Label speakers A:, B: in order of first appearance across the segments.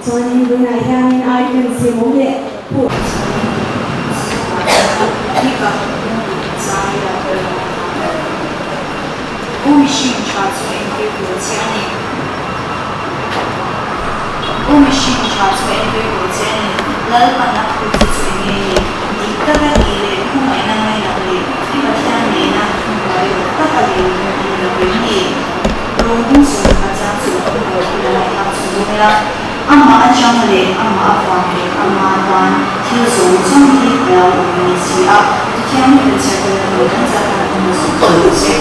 A: Chuanin tunah hianin icon simawm leh Pu.
B: U mihring tha chu entir tur che a ni. U mihring tha chu entir tur che a ni. Lalpan a phut che chu enge ni? Dik taka tih leh khawngaihna ngainat leh i Pathian nena hnuai rawh taka leh i lo em ni? Rawng sawmkhat chang chu a hmu i la ngaihthlak chu dawn ila. Amah atang leh amah avang leh ama tan thil zawng zawng hi a lo awm a ni si a, Pathian hi kan chhiar tel lo kan zah khan a hmu zawng zawng ang che.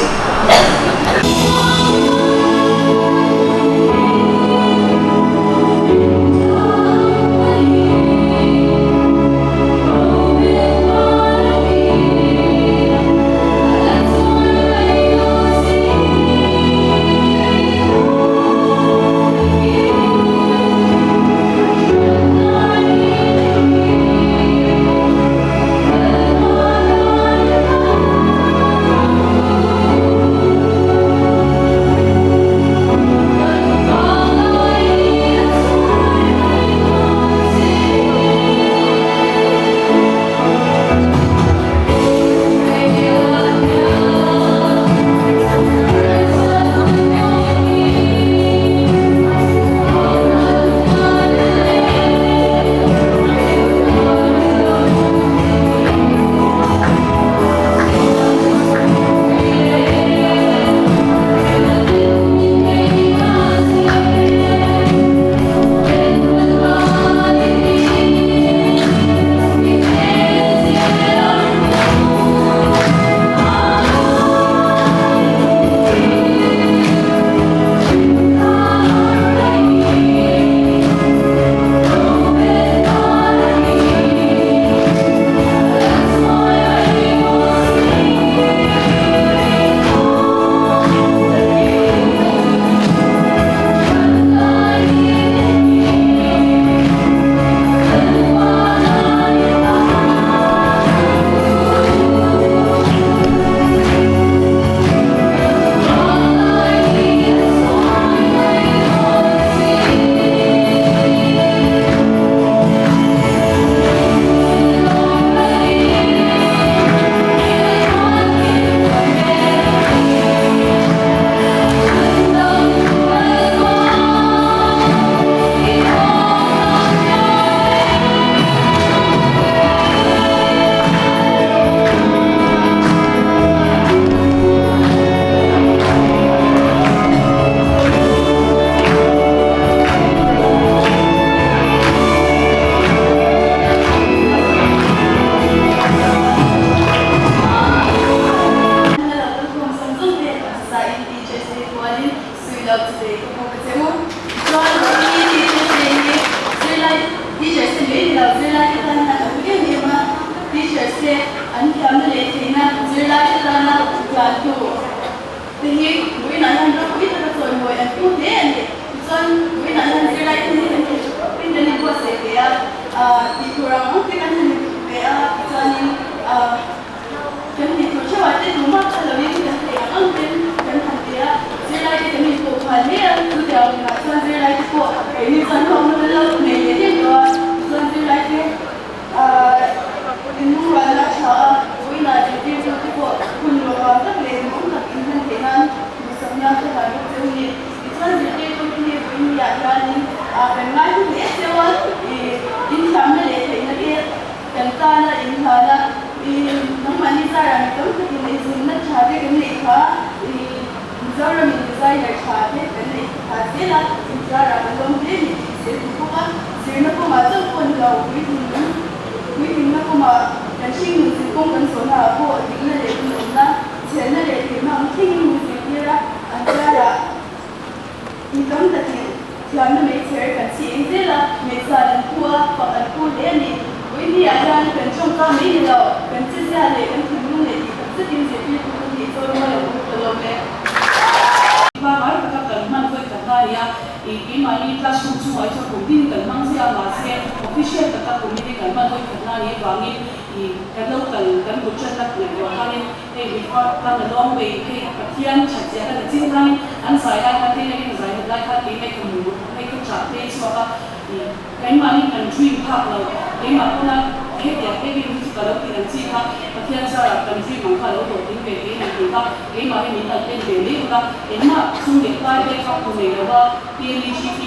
C: Pangai taka kan hman vawi khat na nia, ih keimahni classroom chungah hi chuan kum tin kan hmang ziah a, mahse official taka kum in kan hman vawi khat na nih avangin ih kan lo kal kan kut ṭanna ngaihtuah khanin hei we come a long way hei Pathian ṭhat zia kha na ching khanin an zai lai khan hei nakin zai hlat lai khan keimah hi ka mu hei ka ṭah phei chhuak a. Keimahni kan dream phak lo, keimah pawna hetiang em em hi chu ka lo ti ang chi kha, Pathian zarah kan dream ang kha a lo hlawhtling ve thei ang tih kha keimah hi min han en ve mai bawk a. Engmah chung leh pai te kha hmu nei lova PLEGP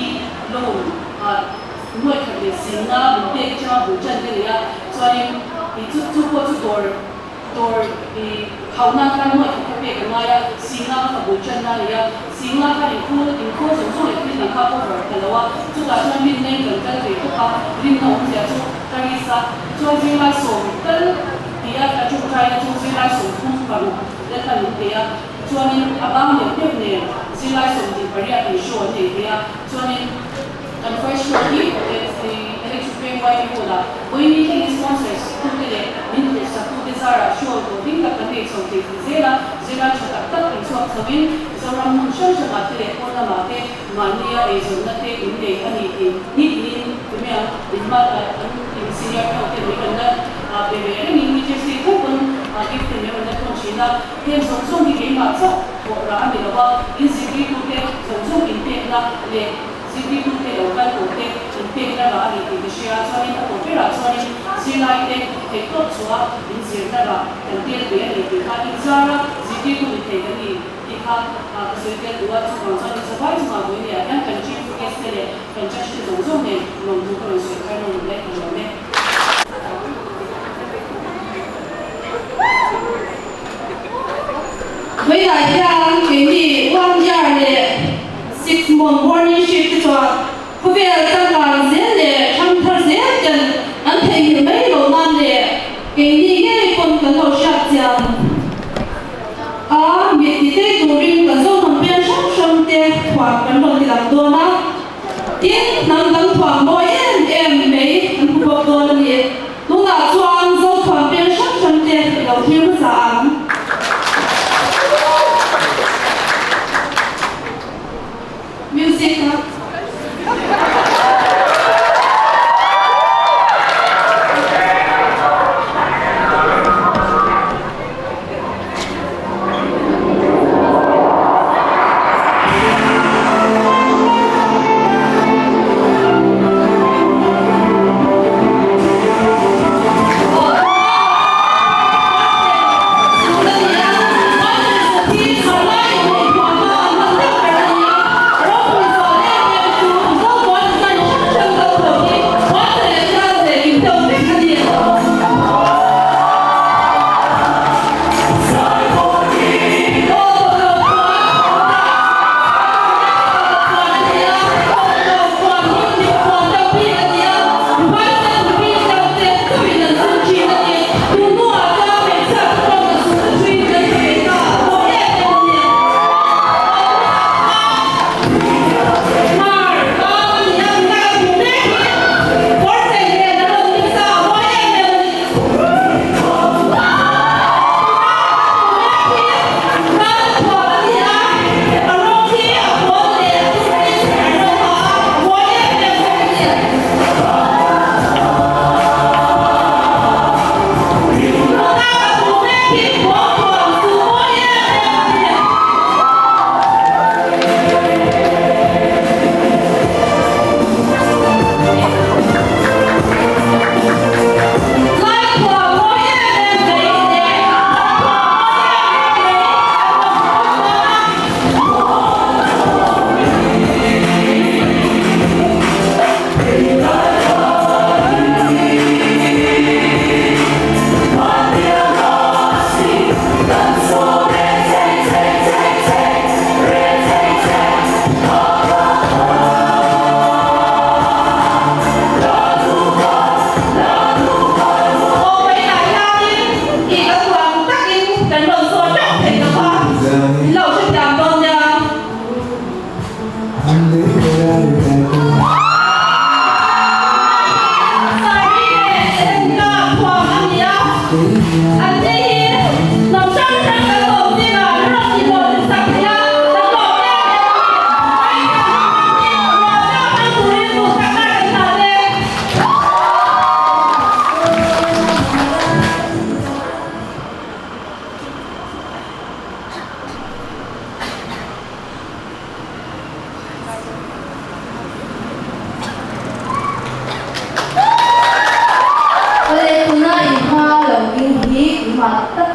C: loan ah nuai khat leh singna min pek atanga bul tan te nei a, chuanin ih chu chu pawh chu dawr Dawr i khauhna khan nuai khat kha pek a ngai a, Singa kha ka bul tanna a ni a, Singa khan inkhawl inkhawl zawng zawng leh thil dang kha a cover ta lo a, chutah chuan rinna in kan kal ve tawp a, rinna awmzia chu ka risk a, chuan zirlai sawm tal ti a ka tawngtaina chu zirlai 36 leh kha min pe a, chuanin a bang deuh deuh nen zirlai 28 in show an nei thei a, chuanin kan first show hi Electric Veng YP Hall ah Vawiin thlengin sponsors tute leh min phurhsak tute zarah show tawh ding tak kan nei chho thei thei zel a, zirlai tha tak tak in chhuak chho in Zoram hmun hrang hrangah te leh pawn lamah te mahnia eizawnna te in nei a ni tih nitin tumia in hma an in senior ho te min rawn la pe ve rengin Teachers Day tho pawn gift te min rawn la thawn thin a, heng zawng zawng hi keimah chauh thawh rah a ni lo a, in zirtirtute zawng zawng inpekna leh Zirtirtute lo kal tawh te inpekna rah a ni tih ka hria a, chuanin a tawp berah chuanin zirlaite theihtawp chhuah in zirna rah kan tel ve a ni tih kha inzar a, zirtirtu ni thei kan ni tih kha ka sawi tel duh a, chuvang chuan inzavai chungah vawinia hian kan Chief Guest te leh kan Judge te zawng zawng nen lawmthu ka rawn sawi thar nawn leh ka lawm e.
D: Vawiinah hian keini one year leh Six month morning shift te chuan khawvel changkang zel leh thangthar zel ten an theihnghilh mai lo nan leh keini ngei pawn kan lo hriat chian a, mit ti tei turin kan zohnam pen hrang hrang te thuam kan rawn ti lang dawn a, tin hnam dang thuam mawi em em mai kan hmu bawk dawn a ni. Tunah chuan zothuam pen hrang hrang te i lo thlir hmasa ang. Music a.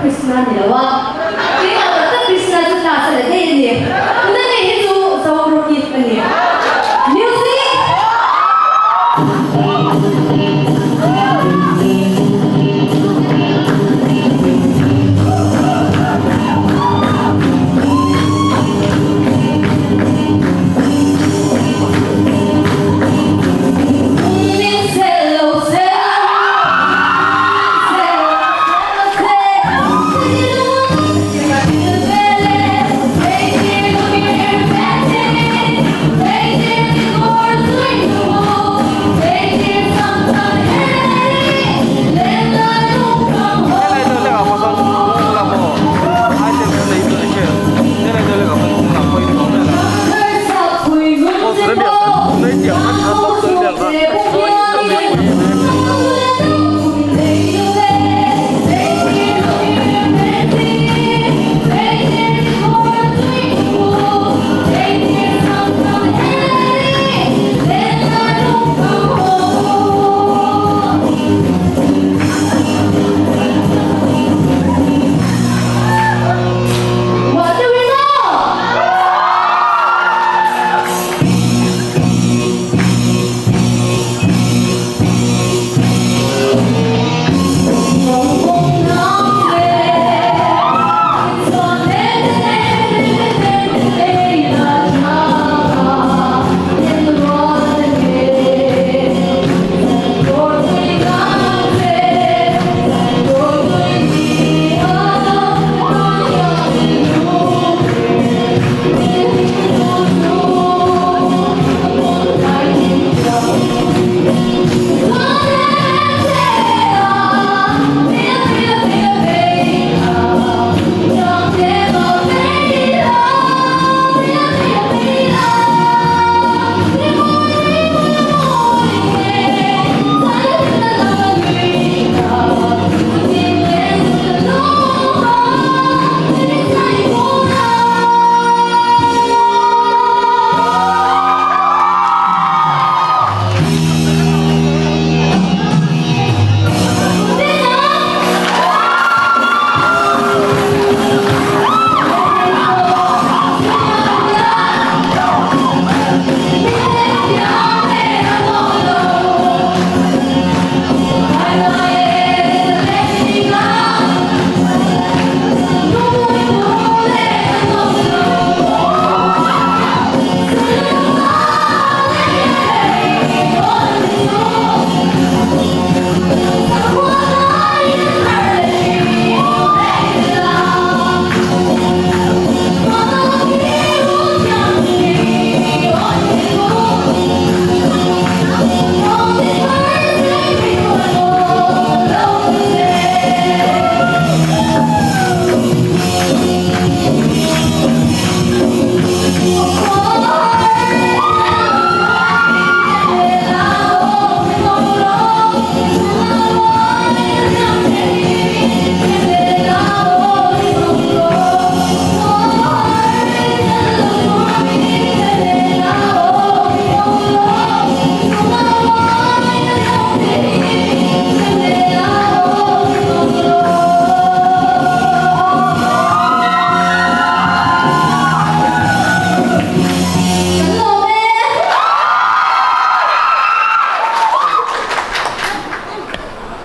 E: Krishna ni lo a, keimah tak tak Krishna chu class a la daih a ni. Tuna ngei hi chu Zorawkip a ni. Music! What do we know?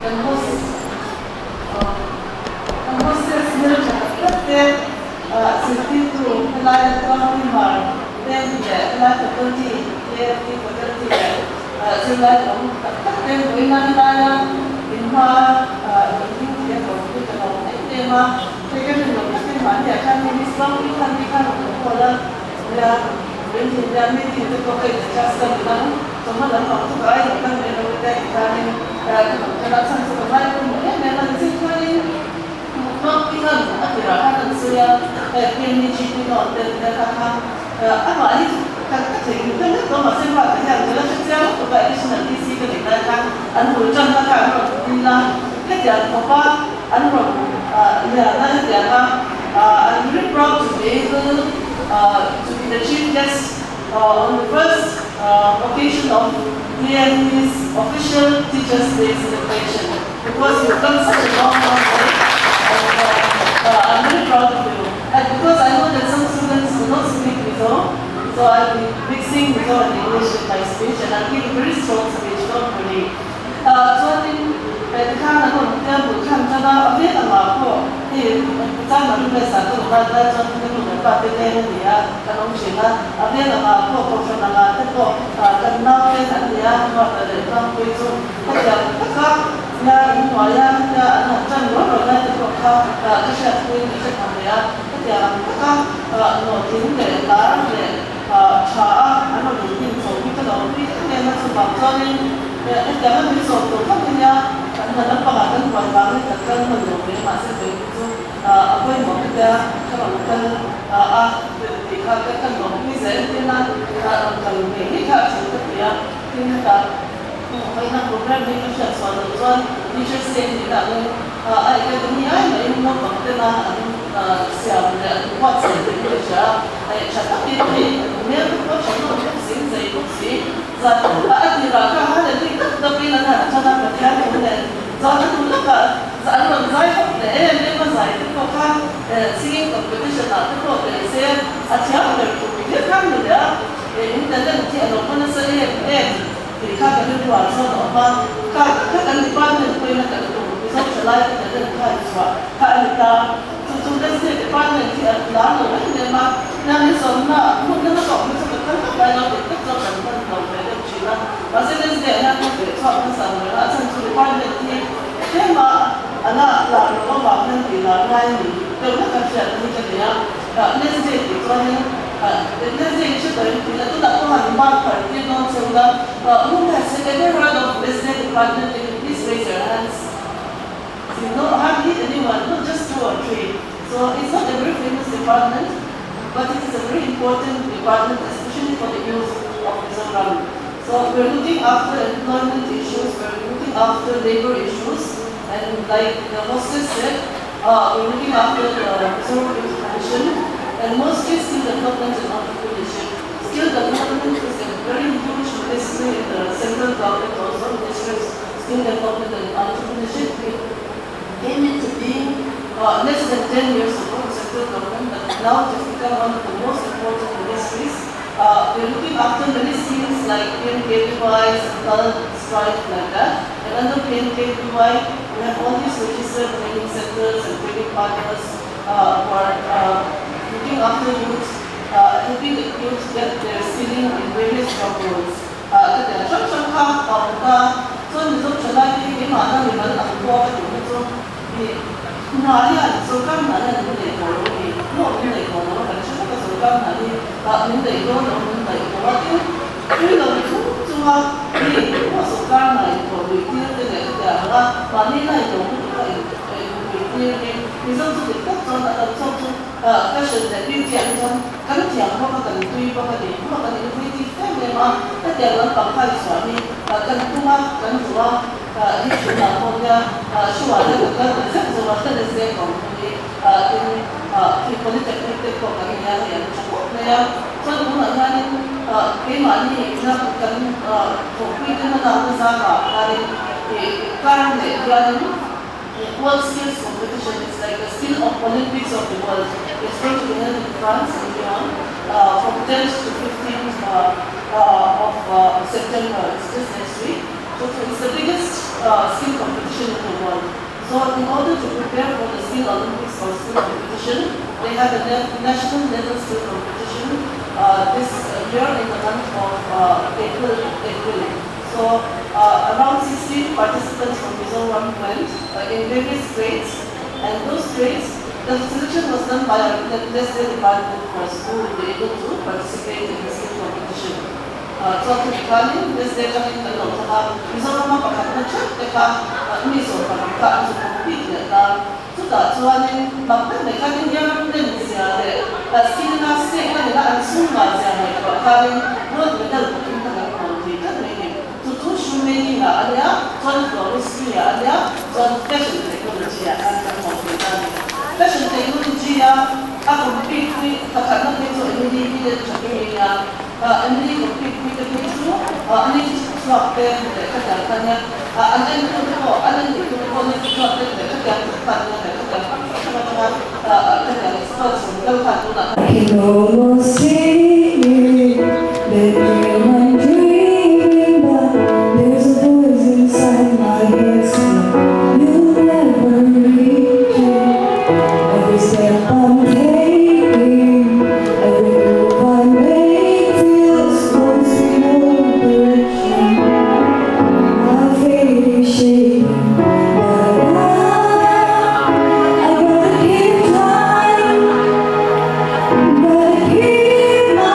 F: Kan host kan hostess hmeltha tak tak te zirtirtu helai atang Myanmar te leh helai faculty AFT faculty leh zirlai tam tak tak te vawiin a helaia inhma inhming thei a lo hi ka lo em em a, hei ka rin loh takin mahni ah khan hei Miss Bangpui khan mi khan rawn call a, nia vawiin hian meeting te pawh ka in adjust a midang chawhma lampang chu ka ai lo khan mai lo te ti khanin ka lo kal a, chhan chu ka ngai pawimawh em em a ni chin chuanin Mangpui khan a tirah khan an sawi a, hei PMEGP note te te kha kha amah hi chu ka ka theihnghilh deuh vek tawh mahse hma ka hian ka la hre chiang lutuk a additional DC ka neih lai khan an bul tan kha kha an rawn dil a, hetiang khawpa an rawn lian a hetiang a I'm very proud to be able to be the chief guest on the first occasion of DME's official Teachers Day celebration because you've come such a long long way and. I'm very proud of you. And because I know that some students do not speak Mizo, so I'll be mixing Mizo and English in my speech, and I'll give a very short speech, don't worry. Chuanin tikhan an rawn tia bul khan tan a, a vek angah pawh hei chang an rin sa ka rawn lai chuan ka nu leh pa te leng a ni a, kan awm thin a, a vek angah pawh kohhran angah te pawh kan nau te an ni a, ruata leh tlangpui chu hetiang taka nia inhnuaia hetia an han tan rual rual lai te pawh kha ka hriat puiin ka hre tham leh a, hetiang ang taka hlawhtling leh lar leh tha a an rawn inhnim chho hi ka lo pui em em a, chuvang chuanin hetiang a min sawm tur khawp hi nia kan hna lampangah kan buai vangin kan kal hman lo ve mahse vawiin chu a pawimawh hetia ka rawn kal a tih kha ka lawm pui zel tiin a rawn kal ngei ngei kha a ṭul ka ti a, tin hetah vawiina program hi ka hriat chhuah loh chuan Teachers Day a nih dangin a academy ai mahin naupang tena an siam leh an buatsaih theih ka hria a. Hei tha takin hei hmel te pawh tha hlawm bawk si, zei bawk si, zan a tirah kha han en dik tak takin an han chan a, Pathian thu nen zan a hnu lawkah an rawn zai hawk leh em em a, zai te pawh kha singing competition ah te pawh tel se a thiam ber tur hian khan ni leh a, in talent hi a lo hma nasa em em tih kha ka rilruah chuan a awm a, kha kha kan department pawhin a kan tum Mizo thalai te talent kha inchhuah kha a ni ta. Chu chu Destiny Department hi a lar lo em em a, hna min sawmna hmun nana ka awm hi chu ka kal vak lai lo tih tak chuan kan hman lo ve deuh thin a. Mahse Destiny ah hian ka feh chhuak hmasa ang reng a, a chhan chu Department hi tlema a la lar loh avang hian tih lar ngai a ni deuh hlek a hriatna hi ka nei a. Destiny tih chuanin Destiny hi hre tawh em tih la tunah pawh han mark phar tir dawn che ula, Who has ever heard of Destiny Department? Can you please raise your hands? You know hardly anyone, not just two or three. So it's not a very famous department, but it is a very important department, especially for the youth of Mizoram. So we're looking after employment issues, we're looking after labor issues, and like the hostess said, we're looking after the Mizoram Youth Commission, and mostly skill development and entrepreneurship. Skill development is a very huge ministry in the central government also, Ministry of Skill Development and Entrepreneurship. It came into being less than 10 years ago in central government, but now it has become one of the most important ministries. We're looking after many schemes like PMKVY, Sankalp, Strive, like that. And under PMKVY, we have all these registered training centers and training partners who are looking after youth, helping the youth get their skilling in various job roles. Ka tiang hrang hrang kha a awm ta. Chuan Mizo thalai te hi keimah na mimal ang pawh ka duh na chu i hna hian sorkar hna hian min daih tawh lo a ni. Maw min daih tawh lo a kan hre vek a sorkar hna hi min daih dawn lo min daih tawh a tin tui lo chung chunga mi maw sorkar hna inthawh luih tir te leh ka tiang ang a mahni lai lo lutuk a inluih tir hi Mizo chu dik tak chuan a tam zawk chu Fashion leh beauty ah hi chuan kan thiam bawk a, kan tui bawk a ni. Maw kan inhmuitif em em a, hetiang lampang kha inchhuah hi kan tum a, kan duh a, hi tunah pawh hian show ah te kan kal ve zeuh zeuh a, hla zeng awm hun hi tin khi polytechnic te pawh kan nei a, hei an tha khawp mai a. Chuan tunah hianin keimahni ina kan thawhpui te hmanakna zarah khanin kar leh hianin, World Skills Competition is like the skill of Olympics of the world. It's going to be held in France in Lyon from 10th to 15th of September. It's just next week. So it's the biggest skill competition in the world. So in order to prepare for the skill Olympics or skill competition, they have a national level skill competition this year in the month of April. April. So around 16 participants from Mizoram went in various trades, and those trades, the selection was done by our Nestle department first, who will be able to participate in the skill competition. Chuan chutih khanin Nestle atangin kan lo thlang a, Mizorama pakhatna theuh te kha mi 16 kha an zu compete leh ta. Chutah chuanin mak deuh mai khan India ram len zia leh skill-na state a nena an chhungah zia ngaihtuah khanin gold medal pathum kha kan hawn thei tlat mai ni. Chu chu shoemaking ah a nia, chuan floristry ah a nia, chuan fashion technology ah khan kan hawn thei ta a ni. Fashion technology a a compete pui pakhatna phei chu Emily hi le tha ber mai a, Emily compete pui te phei chu ani chu. chhuak te leh khatiang kha nia an entu te pawh an entu te pawh ni chhuak te leh khatiang kha nia leh khatiang hrang hrang atanga khatiang school chhung deuh khan tunah
A: I can almost see it, the dream I'm dreaming, but there's a voice inside my head saying you'll never reach it. Every step I'm taking, every move I make feels points me no direction. My faith is shaking, but I gotta keep trying. Gotta keep my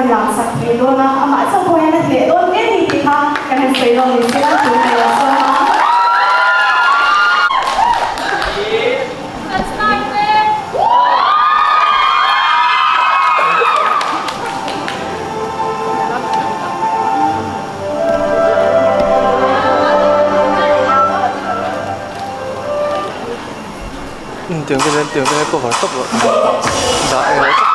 G: rawn lang sak thei dawn a, amah chauh pawh hian a hneh dawn hle ni tih kha kan han sawi lawk ni se la, tunah lo sawm a.
H: Tiang te hian tiang te hian cover tawp rawh dah emaw tawp.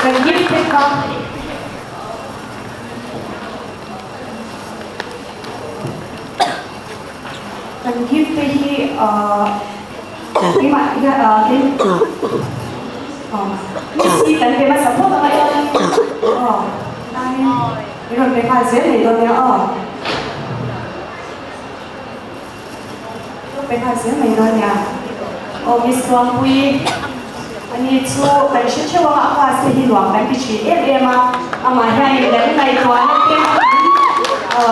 G: Kan gift te kha. Kan gift te hi keimah hian kei miss hi kan pe hmasa phawt ang a chuan aw min rawn pe nghal zel mai dawn nia aw. Pe nghal zel mai dawn nia. Aw Miss Tluangpui, ani chu kan hre theuh anga a class te hi nuam kan ti thin em em a, amah hianin kan ngaihtuahna te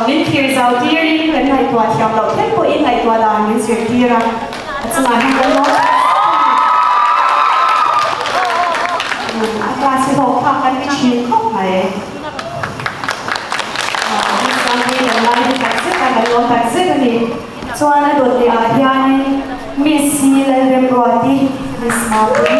G: min thlir zau tirin kan ngaihtuah thiam loh thleng pawhin ngaihtuah dan min zirtir a, a chungah hian kan lawm tak zet a ni. A class hi hlawk thlak kan ti thin khawp mai. Chuan a dawt leh ah hianin Miss hi Lalremruati, Miss Mapui.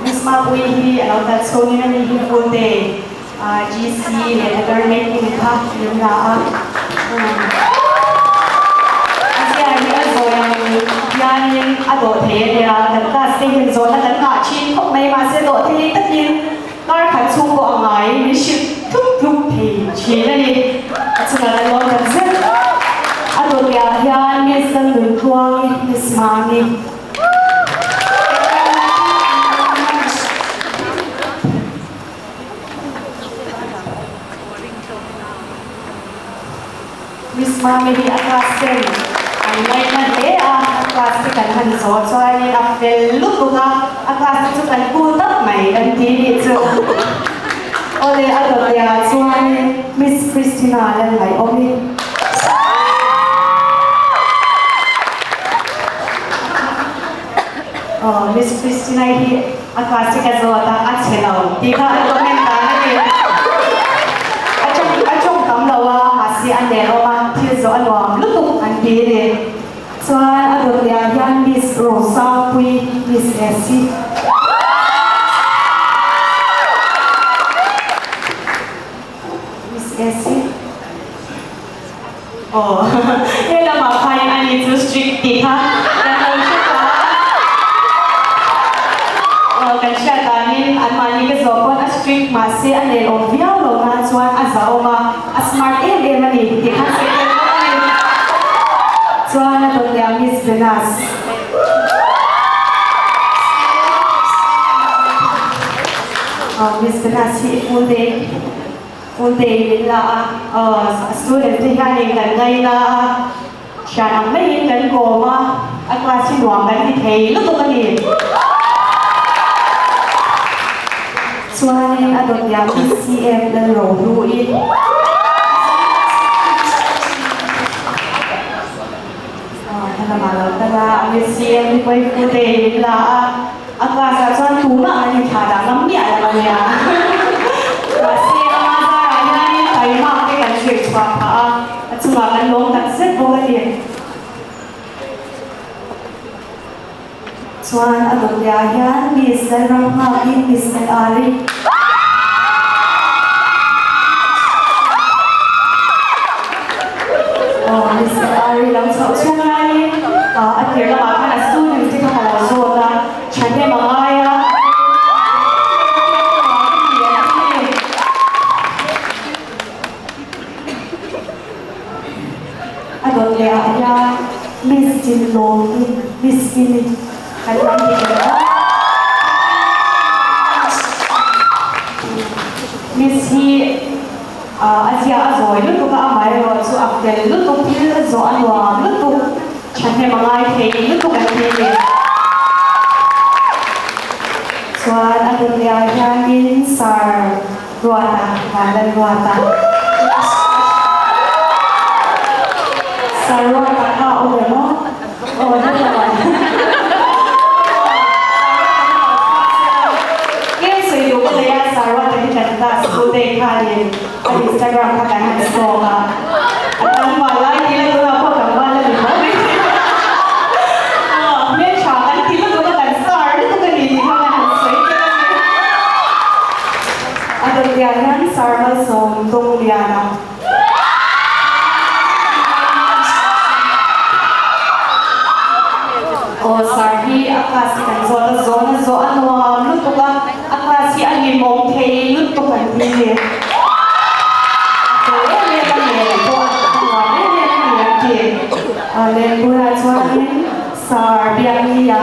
G: Miss Mapui hi a lo kal chhungin a ni hi full day GC leh letter making kha min la a. A zia hi a zawi ang hianin a dawh thei a nia, kan class te hian zawhna kan ngah thin khawp mai mahse dawh thei takin kar khat chhung pawh a ngai min hrilh thup thup thei thin a ni. A chungah kan lawm tak zet. A dawtliah hian Miss Lalnuntluangi, Miss Mami. Miss Mami hi a class ten an ngaihna hle a, a class te kan han zawh chuanin a fel lutuk a, a class te chu kan cool tak mai kan ti nih chu. Awle a dawtliah ah chuanin Miss Christina Lalngaihawmi. Aw Miss Christina hi a class hi ka zawt a, a chhe lo tih kha a comment dan a ni. A tawng a tawng tam lo a, mahse a nel awm a, thil zawh a nuam lutuk an ti a ni. Chuan a dawt leh ah hian Miss Rosa Pui, Miss Essie. Aw he lamah khain ani chu strict tih kha kan lo hre ta a. Aw kan hriat danin anmahni ka zawh pawn a strict mahse a nelawm viau lo nan chuan a zahawm a, a smart em em a ni tih khan sawi tel bawk a ni. Chuan a dawt leh a Miss Venus. Aw Miss Venus hi i full day. Full day min la a, aw student te hianin kan ngaina a, thian ang maiin kan kawm a, a class hi nuam kan ti thei lutuk a ni. Chuanin a dawtliam PCF Lalrohlu-i. Aw helamah lo kal a, PCF hi pawhin full day min la a. A class ah chuan tumah an inthlah dah ngam miah lo a nia. Mahse ama zarah hianin taimak te kan hrilh chhuah phah a, a chungah kan lawm tak zet bawk a ni. Chuan a dawtliah hian Miss Lalram nghakin Miss LR-i. Aw Miss LR-i lo chhoh chhung laiin a tir lamah khan a students te kha ka lo zawt a, thahnem a ngai a. A dawt leh ah hian Miss Chinlawmi, Miss Kimi kan lam ti tel a. Miss hi a zia a zawi lutuk a, amaherawh chu a fel lutuk, thil a zawh a nuam lutuk, thahnem a ngai thei lutuk an ti a ni. Chuan a dawt leh ah hianin Sir Ruata, Vanlalruata. Sir Ruata kha a awm em aw? Aw heta Tlem sawi duh ka nei a, Sarwata hi kan class school day khanin a Instagram kha kan han stalk a, a tlangval lai tih la tunah pawh tlangval la ni tho mai thei a, aw hmeltha kan ti lutuk a, kan star lutuk a ni tih kha kan han sawi tel a ni. A dawtliah hian Sar Malsawm Dawngliana. Aw sir hi a class hi kan zawt a, zawn a zawh a nuam lutuk a, a class hi a hlimawm thei lutuk an ti ni. A fel em em a ni ang pawh a nuam em em a ni an ti. Leh tunah chuanin sir Biakni a.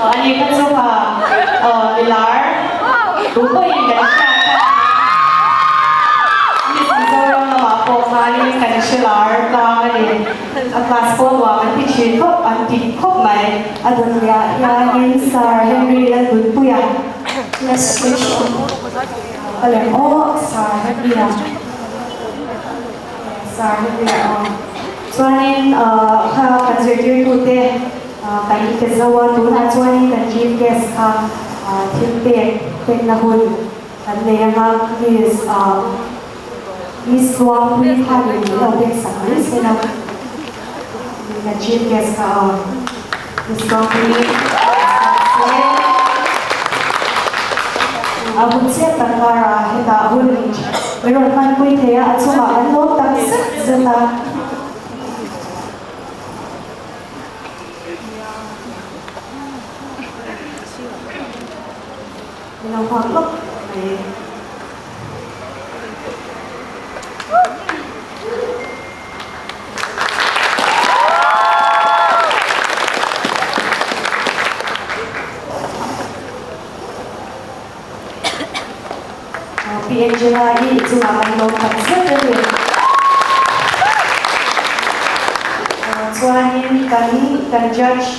G: Ani kha chu kha milar tu pawhin kan hriat kha a ni. Miss Mizoram lamah pawh khanin kan hre lar tlang a ni. A class pawh nuam an ti thin khawp an ti khawp mai. A dawtliah hianin Sir Henry Lalnunpuia ka lem aw Sir Henry-a Sir Henry-a aw. Chuanin kha kan zirtirtute Kan pe zo a, tunah chuanin kan chief guest kha thil pek pekna hun kan nei ang a, Miss Miss Luangpui khanin min lo pek sak mai se la, kan chief guest kha Miss Luangpui se. A hun chiat tak karah hetah hun min rawn hmanpui thei a, a chungah kan lawm tak zet zet a. Min lo nghak lawk mai. Pi Angela i chungah kan lawm tak zet a ni. Chuanin kan kan judge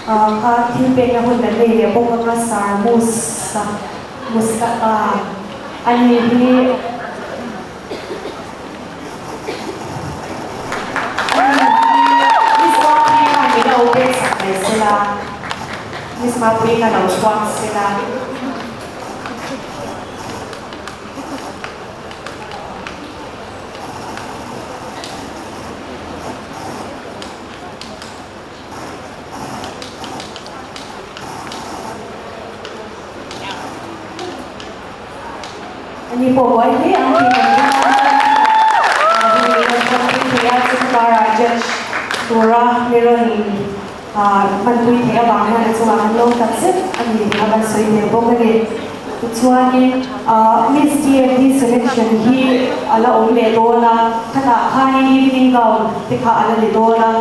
G: kha thil pekna hun kan nei leh bawk anga Sir Musa Mustafa a ni hi ani hi Miss Mapuii khan min lo pek sak mai sela Miss Mapuii kha lo chhuak sela. Ani pawh buai hle ang tih kan ring a, hei rawn hmanpui thei a, chung karah judge tura mi rawn hmanpui theih avang hian a chungah kan lawm tak zet a ni a kan sawi tel bawk a ni. Tichuanin Miss TFD selection hi a la awm leh dawn a, khatah khanin evening gown te kha a la ni dawn a,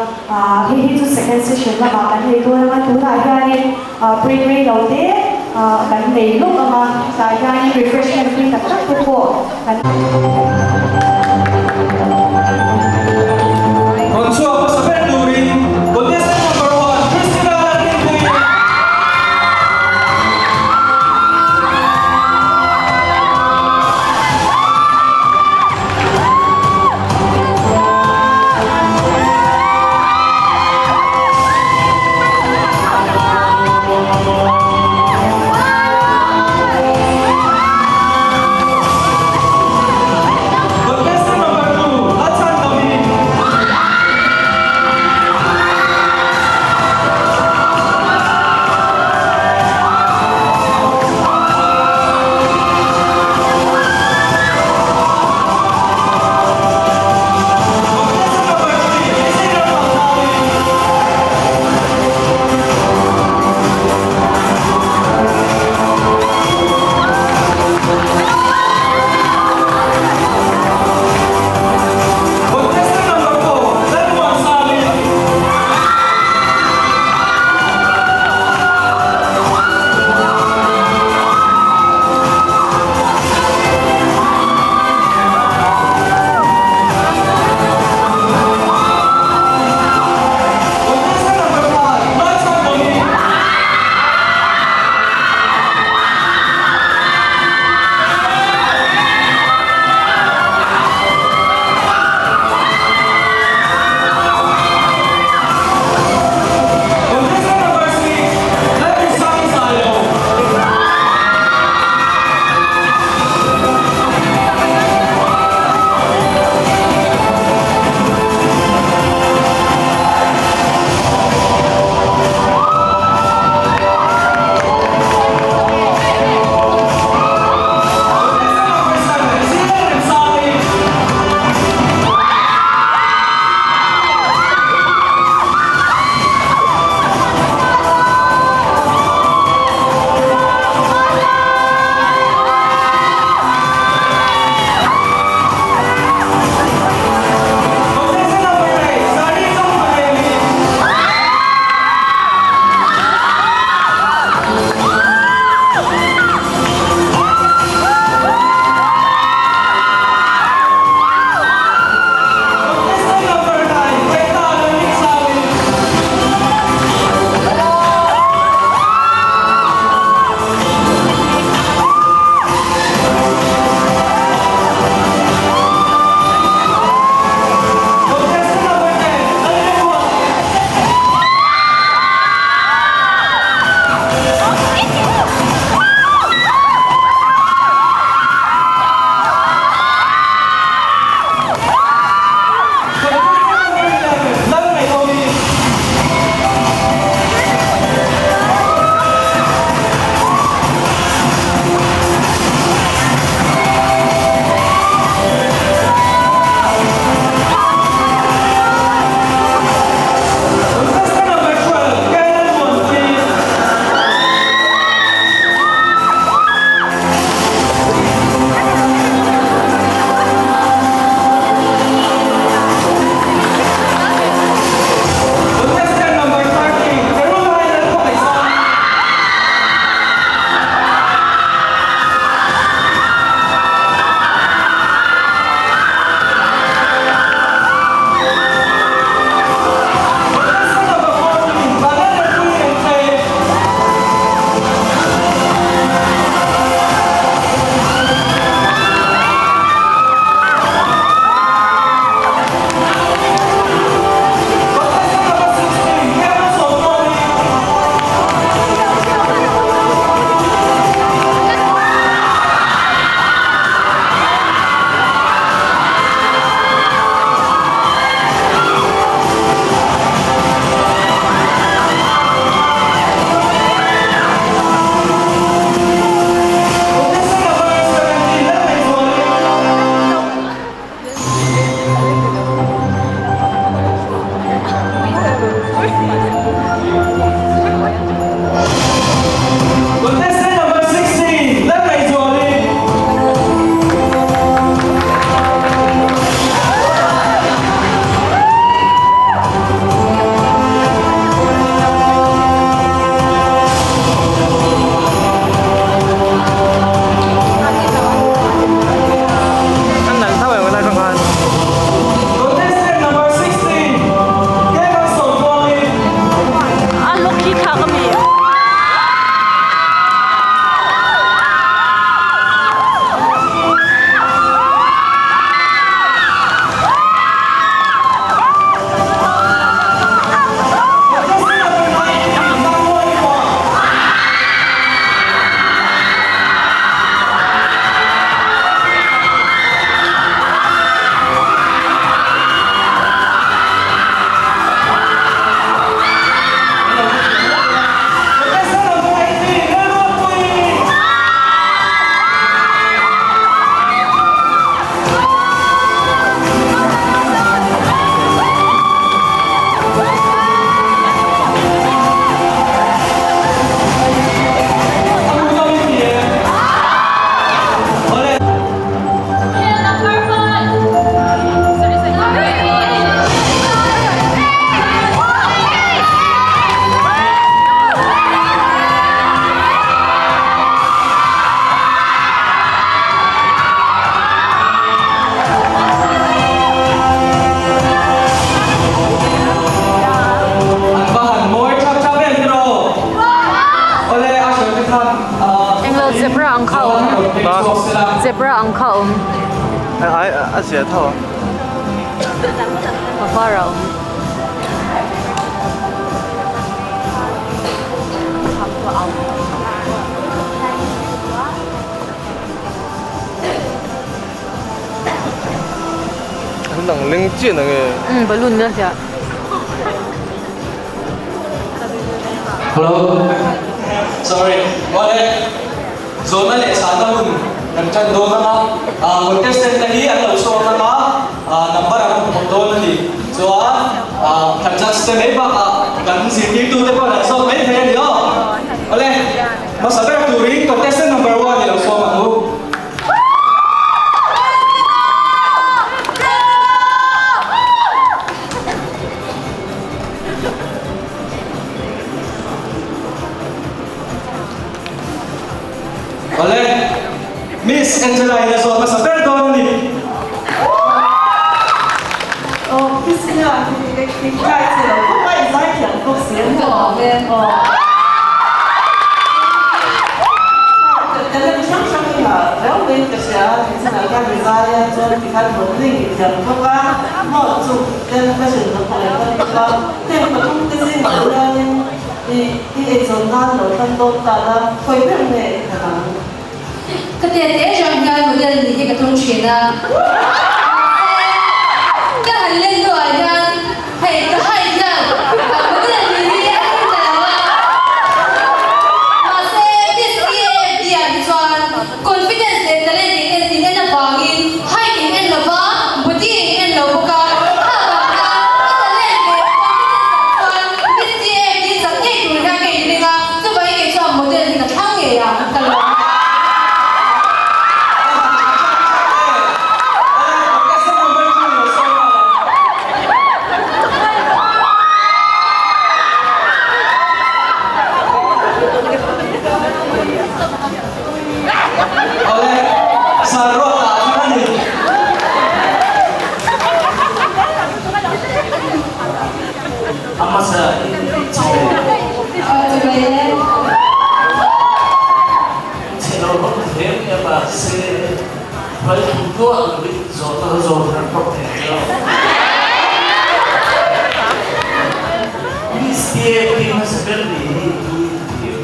G: hei hi chu second session lamah kan nei dawn ang a, tunah hianin break rei lo te kan nei lawk ang a, tah hianin refreshment tui tak tak te pawh kan.
I: Rawn chhuak hmasa ber turin contestant number one Christina Lalrinpuii.
E: Zebra ang kha a awm.
H: Ai a zia tho a.
E: A var a awm.
H: An lang leng chiah na nge.
E: Umm balloon na hliah.
I: Hello. Sorry. Awle. Zawhna leh chhahna hun kan tan dawn ang a. Ah contestant te hi an lo chhuak ang a. Ah number an hmu thawk dawn a ni. Chuan ah kan judge te mai bakah kan zirtirtu te pawh an zawk mai thei a ni aw. Awle. Hmasa ber turin contestant number one i lo sawm ang u. Awle, Miss Angela in a zawt hmasa ber dawn a ni.
F: Aw, Christina, i kai che lo khawp a, i zai thiam bawk si a maw? Aw. Talent hrang hrang i ngah riau maiin ka hria, nichinah khan i zai a, chuan tikhan modeling i thiam bawk a, maw chu ten fashion lampang i pan bawk a, heng pathum te zingah hianin i i eizawn nan lo tan dawn tan a, khawi ber nge i thlan ang?
E: Ka te te atang hian model nih hi ka tum thin a, mahse ka han len hnuah hian hei ka height hian model nih hi a tum ta lo a, mahse Miss EAFD ah hi chuan confidence leh talent in en in en avangin height in en lova body in en lo bawk a, kha vang khan ka talent leh confidence ah chuan Miss EAFD chak ngei tur hian ka inring a, chuvangin kei chuan model hi ka thlang ngei ang ka lo.
J: A hmasa in chibai le. Chhe lo bawk hle mai a mahse hruai thu tuah lovin zawhna kha zawh thar phawt thei ang lo. Miss TAP hmasa ber nih hi tu in thiam.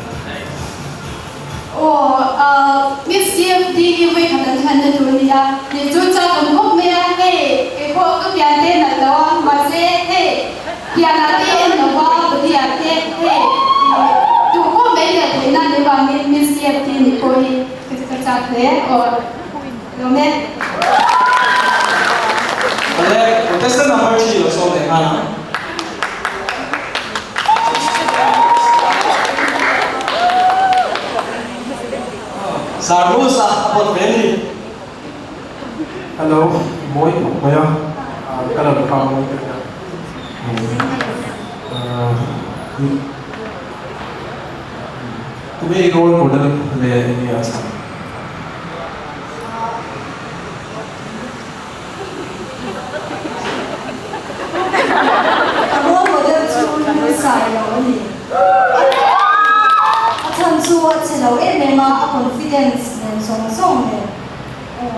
D: Aw, Miss TFD hi vawi khat an thlanna tur a ni a, tih chu chak awm khawp mai a, hei kei pawh ka pian te nalh lo a, mahse hei pianah te en lo va, body ah te hei ih duh khawp mai leh theihna ni vangin Miss TFD nih pawh hi ka chak hle aw lawm e.
I: Awle, contestant number 3 lo sawm leh nghal ang. Sarus a pawt ve ni.
K: Hello, mawi khawp mai a, ka lo kha mawi ka nia. Tunge i role model leh enge a chhan?
A: A role model chu Lusai lo a ni. A chhan chu a che lo em em a, a confidence nen zawng zawng nen. Aw,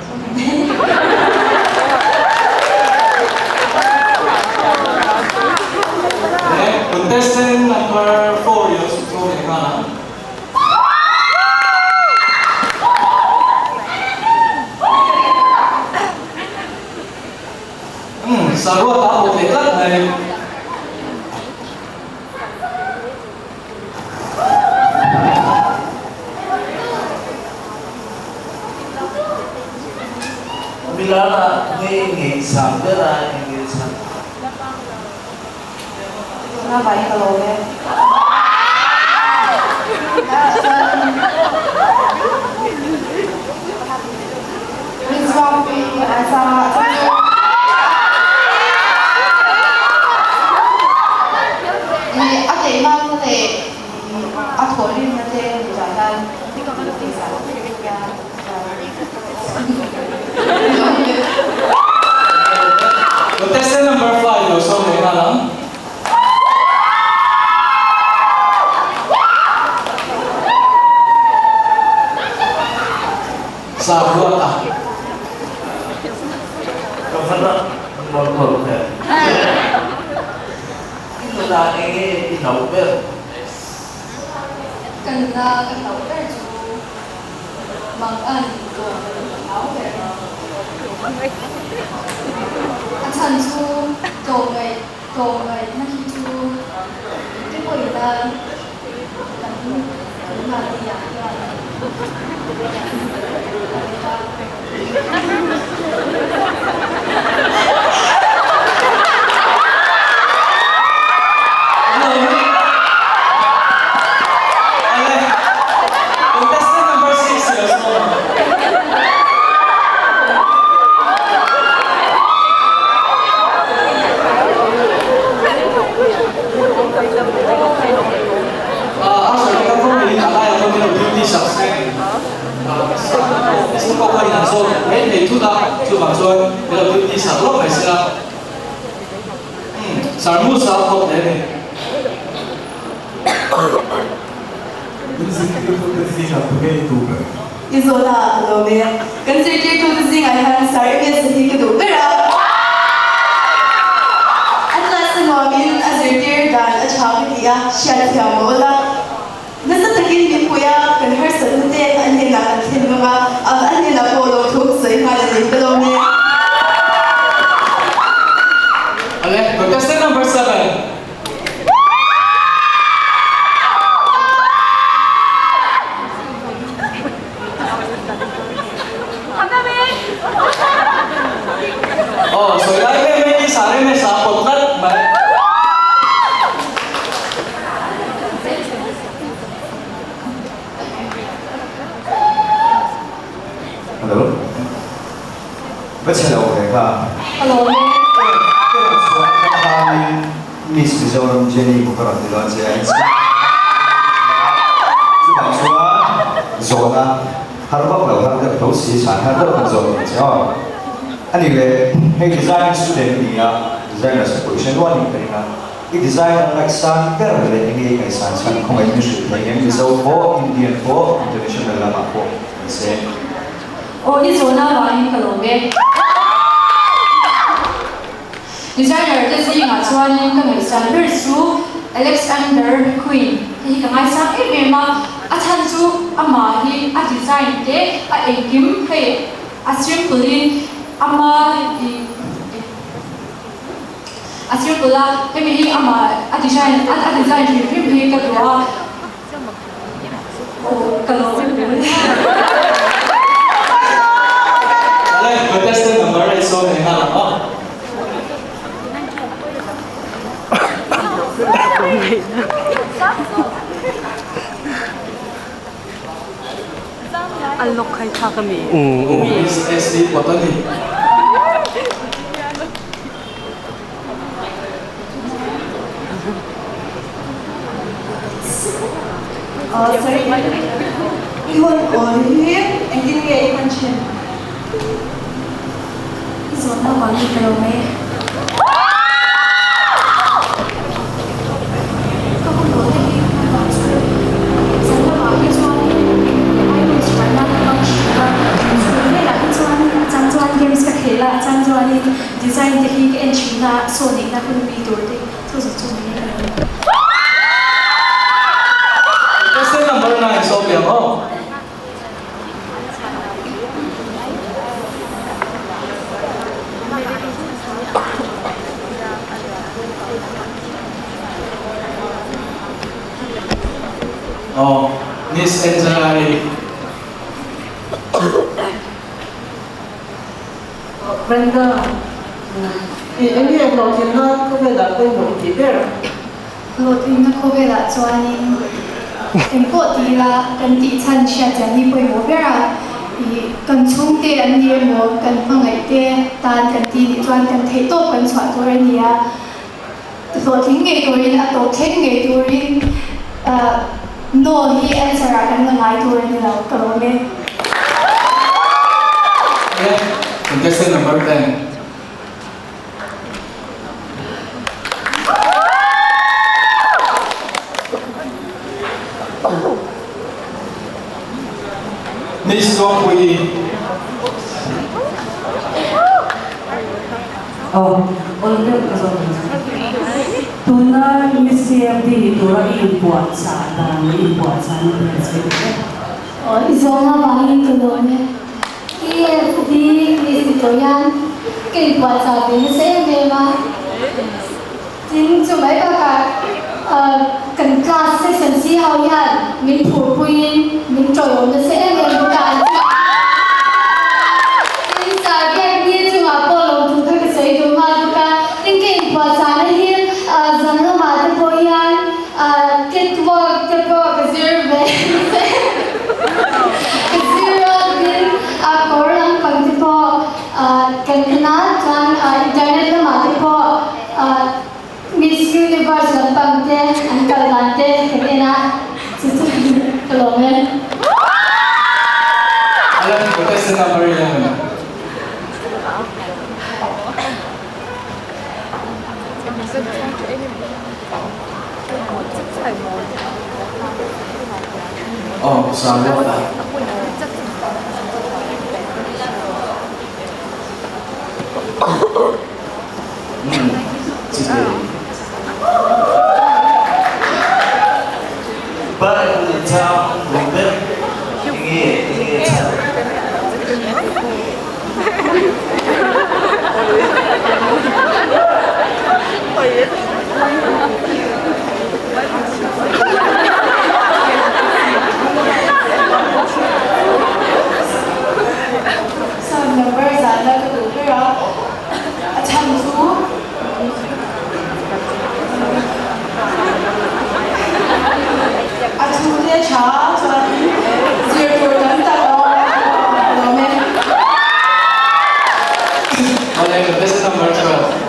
A: chu ni mai.
I: Contestant number 4 i lo chhuk chho leh nghal ang. Umm, saruat a bawk leh tlat mai.
J: Milana ngei ngei sang ber a eng nge chhan?
B: Tuna vai ka lo e.
D: A teimakna leh a thawhrimna te hmuh hian
I: Contestant number 5 lo sawm leh nghal ang. Sa.
J: enge i hlauh ber?
E: Ka nuna ka hlauh ber chu Mangan tawh ka hlau ber. A chhan chu tlawmngaih tlawmngaihna hi chu engte pawhin a kan kan mahni ah hian a let a.
I: Contestant number 6 ilo sawm ang. A sawi te kha kawngin a laiah pawh min lo duty sak se. Mister pawh khan an zawt mai thei thut a, chuvang chuan min lo duty sak lawk mai sela. Sir Musa a phawt hle a ni.
K: In zirtirtute zingah tu nge i duh ber?
L: I zawhna a lawm e. Kan zirtirtute zingah hian Sir Ms hi ka duh ber a. A class a nuamin a zirtir dan a tha ka ti a, hriatthiam a awl a. Nasa takin min pui a, kan harsatna te a hnenah kan thlen ngam a, a hnenah pawh lo thu ka sawi nghal a ni ka lawm e.
I: Ale, contestant number 7. Aw, sawi lai em em hi sa rem e sa pawt tlat mai.
M: Hello. Va chhe lo ve kha.
E: Hello.
M: Ka rawn chhuah atang khanin Miss Mizoram Jenny pawh ka rawn ti dawn che a, chutah chuan zawhna har vak lo har deuh tho si chhan har deuh kan zawh thei che aw. A ni le, hei design student i ni a, designer sa pawh i hre nual in ka ring a. I designer ngaihsan ber leh enge i ngaihsan chhan khawngaih min hrilh thei em? Mizo pawh, Indian pawh, international lamah pawh ni se.
E: Aw i zawhna avangin ka lawm e. Designer te zingah chuanin ka ngaihsan ber chu Alexander McQueen te hi ka ngaisang em em a, a chhan chu amah hi a design te a engkim hei a simple in ama i. A simple a, hemi hi amah a design a design hrim hrim hi ka duh a, aw ka lo en ve mai.
I: Awle, contestant number eight sawm leh nghal ang aw.
C: A lawk khai thlak a mi.
I: Miss SC Patani.
L: Sorry, i hun awl hi engtin nge i hman thin?
A: I zawhna vangin ka lo mai e. Ka hun awl te hi hman vang chu zan lamah hi chuanin iTunes hranna ka hmang thin a, chhun velah hi chuan a chang chuan games ka khel a, a chang chuanin design te hi ka en thin a, saw neihna hun mi tur te chu zawng chu ni e ka lo ni.
I: Contestant number 9 Sawmliang aw. Aw, Miss Angela-i.
F: Brenda, i eng nge hlawhtlinna khawvelah pawimawh i tih ber?
A: Hlawhtlinna khawvelah chuanin engpawh ti ila kan tih chhan hriat chian hi pawimawh ber a, ih kan chhungte an ni emaw kan hmangaih te tan kan ti nih chuan kan theihtawp kan chhuah tur a ni a, hlawhtling ngei turin a tawp thleng ngei turin no hi answer ah kan la ngai tur a ni lo ka lawm e.
I: Contestant number 10. Miss Tuangpuii.
F: Aw,
C: Awl deuh ka zawt ang che. Tuna Miss CFD ni tura i inpuahchah dan leh i inpuahchahna te han sawi duh em?
N: Aw, i zawng avangin ka lawm e. CFD Miss ni tur hian ka inpuahchah ve nasa em em a. Tin, chu mai bakah kan class section si ho hian min phurpuiin min tawihawm nasa em em bawk a. Tin, Sarbiak ni chungah pawh lawmthu kha ka sawi duh nghal bawk a. Tin, ka inphuahchahna hi zan lamah te pawh hian catwalk te pawh ka zir ve nasa em ka zir a, tin, kawr lampang te pawh kan en a, chuan internet lamah te pawh Miss Universe lampang te an kal dan te kan en a, chu chu ka lawm e.
I: Alan, contestant number 11. Oh, Sarwata. Umm, chite.
J: Bible chang duh ber enge enge chhan?
L: Psalm number zan la ka duh ber a. A chhan chu a thu te tha chuanin zir tur tam tak a awm a lawm e.
I: Awle, contestant number 12.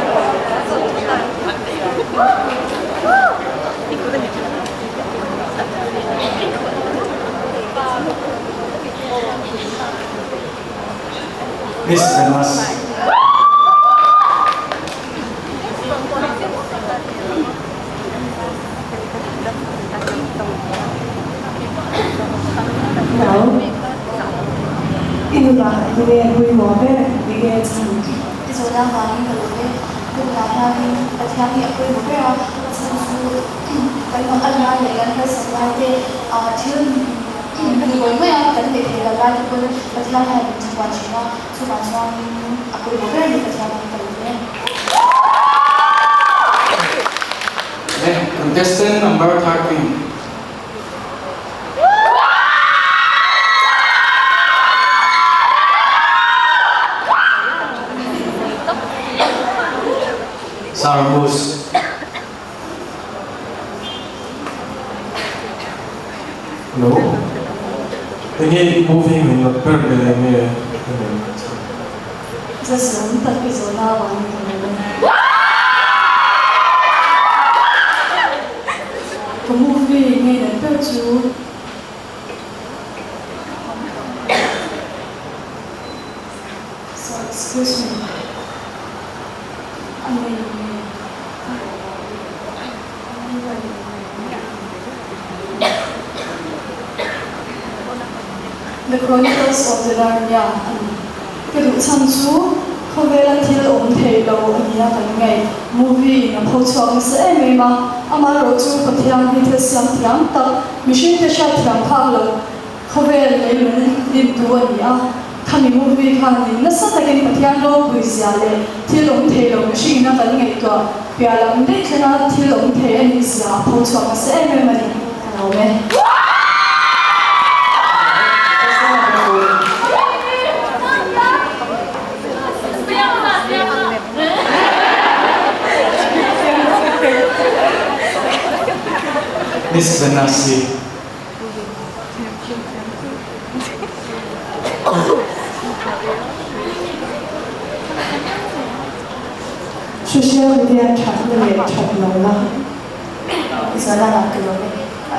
I: Miss Venus.
A: Hello. I nunah enge pawimawh ber enge chhan?
B: I zawhna vangin ka lawm e. Tunah hianin Pathian hi a pawimawh ber a, a chhan chu kan mak a lai leh kan harsat lai te thil Ni kawi mai a, kan neih theih loh lai te pawn Pathian hian min chhuah thin a, chuvang chuanin a pawimawh ber ni Pathian hi ka lawm e.
I: Contestant number 13. Sarmus.
K: Hello. Enge i movie min not ber le enge ka nei ang che.
A: Just lawm tak i zawhna avangin ka lawm e. Ka movie ngei nat ber chu. Sorry, excuse me. A nei nge? The Chronicles of the Narnia a ni. Ka duh chhan chu khawvela thil awm thei lo a nia kan ngaih. Movie in a pho chhuak nasa em em a, amaherawh chu Pathian hi thil siam thiam tak, mihringte hriat thiam phak lo khawvel leilung dintu a ni a. Khami movie khan in nasa takin Pathian ropui zia leh thil awm thei lo mihringin a kan ngaihtuah piah lam daih thlenga thil awm thei a nih zia a pho chhuak nasa em em a ni. Ka lawm e.
I: Miss Venasi.
A: Social media thatna leh that lohna.
L: Zala lah ka lawm e.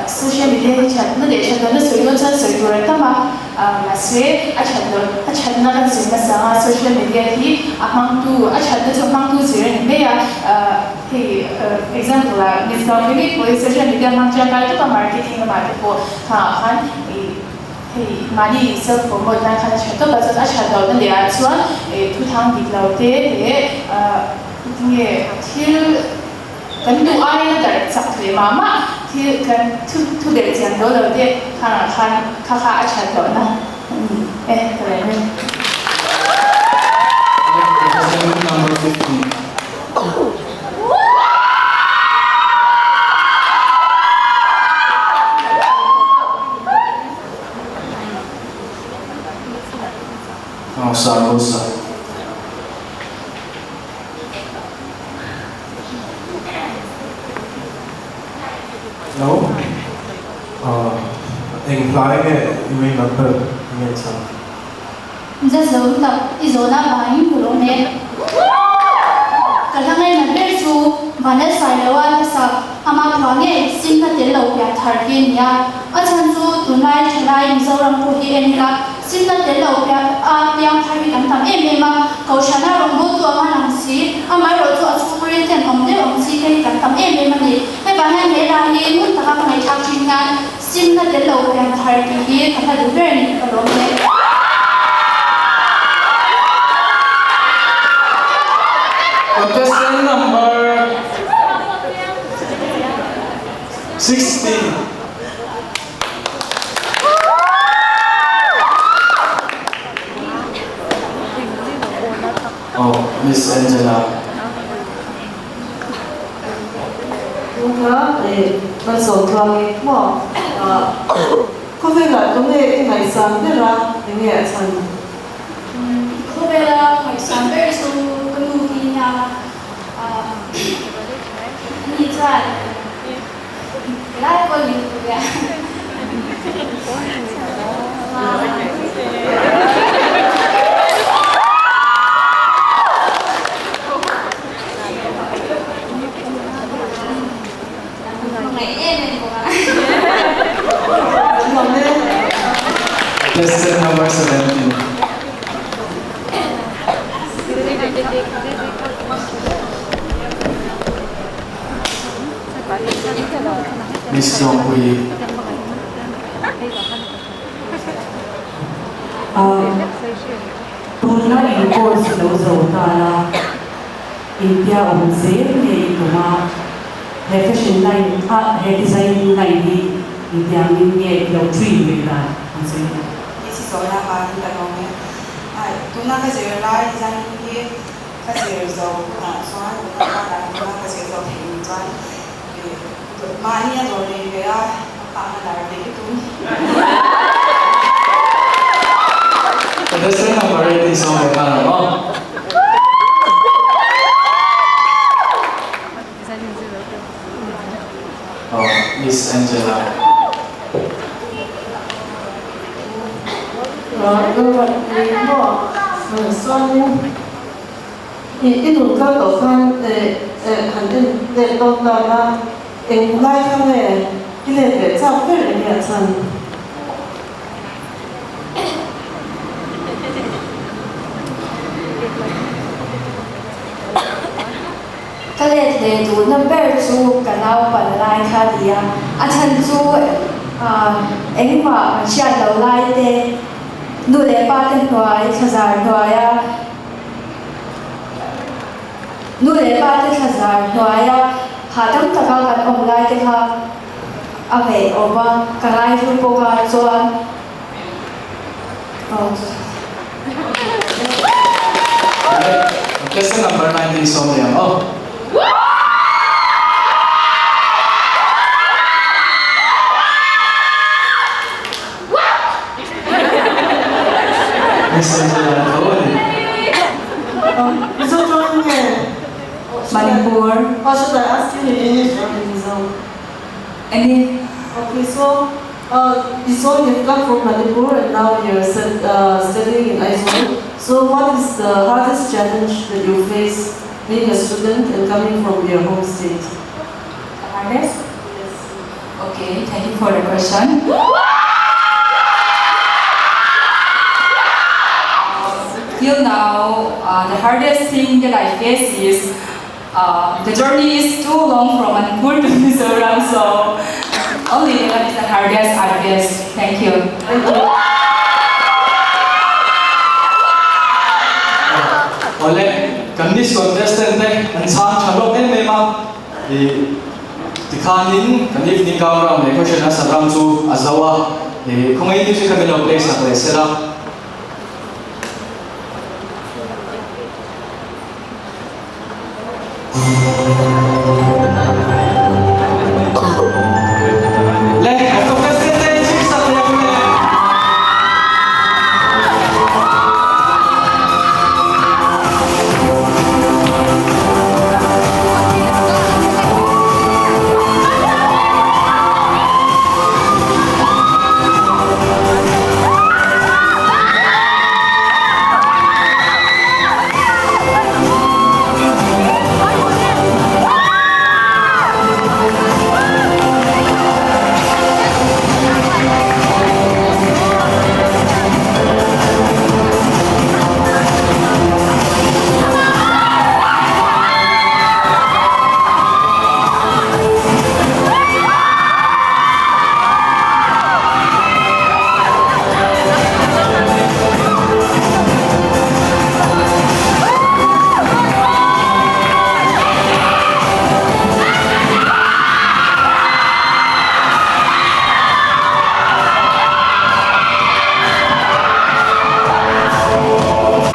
L: Social media hi thatna leh that lohna sawi dawn chuan sawi tur a tam a, mahse a that loh a thatna kan sawi hmasa ang a, social media hi a hmangtu a thatna chu a hmangtu zir a ni mai a, hei example ah Miss Gauthami pawhin social media hmang tangkai tawp a marketing lamah te pawh kha khan ih hei mahni self promote nan khan a tha tawp a, chuan a that lohna leh ah chuan ih thuthang dik lo te leh
O: Tinge thil kan duh aia darh chak leh mah mah thil kan thu thu belh chian dawn lo te khangah khan kha kha a that lohna a ni e ka lo nge.
K: Number 15. Oh, Sarosa.
H: Hello. Uh, eng hlai nge i main number nge chang?
N: Za zo tak i zawhna vangin ka lawm e. Ka hla ngainat ber chu Vanlalsailoa hlasak ama phua nge simna tel lo pian thar hi a nia. A chhan chu tunlai thalai Mizoram pawh hi en ila simna tel lo pian a piang thar hi kan tam em em a, Kohhrana rawngbawltu anga lang si, amaherawh chu a chhungril ten awm deuh ang chi te hi kan tam em em a ni. Hevang hian he hla hi ngun taka ka ngaihthlak thin hian Simna tel lo pian thar tih hi ka hla duh ber a ni ka lawm e.
K: Contestant number 16. Oh, Miss Angela.
F: Tunga eh malsawm tluang i maw khawvelah tunge i ngaihsam ber a enge a chhan?
N: Khawvela ka ngaihsam ber chu ka nu hi nia ani chuan helai pawh ni tur a.
K: Contestant number 17. Miss Dong Hui.
P: Tuna in course lo zo ta la, India awm zel nge i tum a, he fashion line a he design line hi engtiangin nge i lo dream ve dan ang che?
Q: Hi si zawhna vangin ka lawm e. Ai, tuna ka zir lai design hi ka zir zo hunah chuan tuna ka dan tuna ka zir zo theih nih chuan mahni a dawr nei ve a, ka pahna dar ve hi tum.
K: Contestant number 18 sawm leh nghal ang aw. Oh, Miss Angela.
F: I nun kal tawh khan han en let dawn ta la, eng lai kha nge i let leh chak ber eng nge a chhan?
A: Ka let leh duhna ber chu ka naupan lai kha a ni a, a chhan chu engmah kan hriat loh lai te, nu leh pa te hnuai thlazar hnuaia nu leh pa te thlazar hnuaia hahdam taka kan awm lai te kha a ngaihawm a, ka ngaihlu bawk a chuan
K: Contestant number 19 sawm leh ang aw. Miss Angela tho a ni.
F: Mizo tawng nge?
P: Manipur.
F: Or should I ask you in English or in Mizo?
P: Any.
F: Okay, so uh, so you've come from Manipur and now you're studying in Aizawl. So what is the hardest challenge that you face being a student and coming from your home state?
R: The hardest? Yes. Okay, thank you for the question. Till now, the hardest thing that I face is the journey is too long from Manipur to Mizoram, so only that is the hardest, I guess. Thank you.
F: Thank you.
K: Awle,
I: kan Miss Contestant te an chhang tha hlawm em em a, ih tikhanin kan evening gown round leh question answer round chu a zo a, ih khawngaih music kha min lo play sak leh sela.